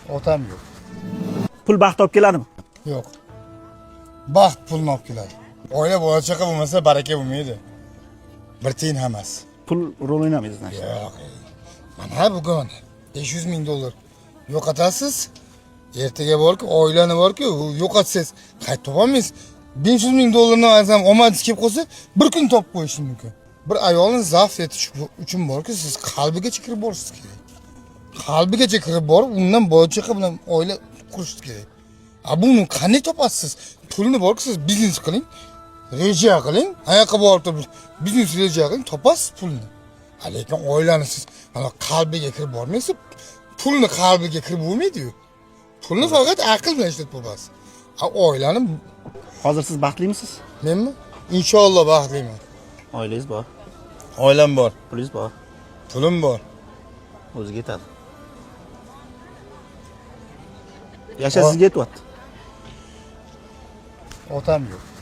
Otam yo'q. Pul baxt olib keladimi? Yo'q. Baxt pulni olib keladi. Oila bola chaqa bo'lmasa baraka bo'lmaydi. Bir tiyin ham emas. Pul rol o'ynamaydi, значит. Yo'q. Mana bugun 500 ming dollar yo'qotasiz. Ertaga borku, oilani borku, u yo'qotsangiz qaytib topolmaysiz. 500 ming dollarni olsam omadingiz kelib qolsa, bir kun topib qo'yish mumkin. Bir ayolni zaft etish uchun borku, siz qalbigacha kirib borishingiz kerak. Qalbigacha kirib borib, undan bola chaqa bilan oila qurishingiz kerak. A buni qanday topasiz? Pulni borku siz biznes qiling, reja qiling, qayoqqa borib turib biznes reja qiling, topasiz pulni. Ha, lekin oilani siz mana qalbiga kirib bormaysiz. Pulni qalbiga kirib bo'lmaydi-yu. Pulni faqat aql bilan ishlatib topasiz. A oilani Hozir siz baxtlimisiz? Menmi? Inshaalloh baxtliman. Oilangiz bor, Oilam bor, pulingiz bor, pulim bor. O'ziga yetadi. Yasha sizga yetyapti. Otam yo'q.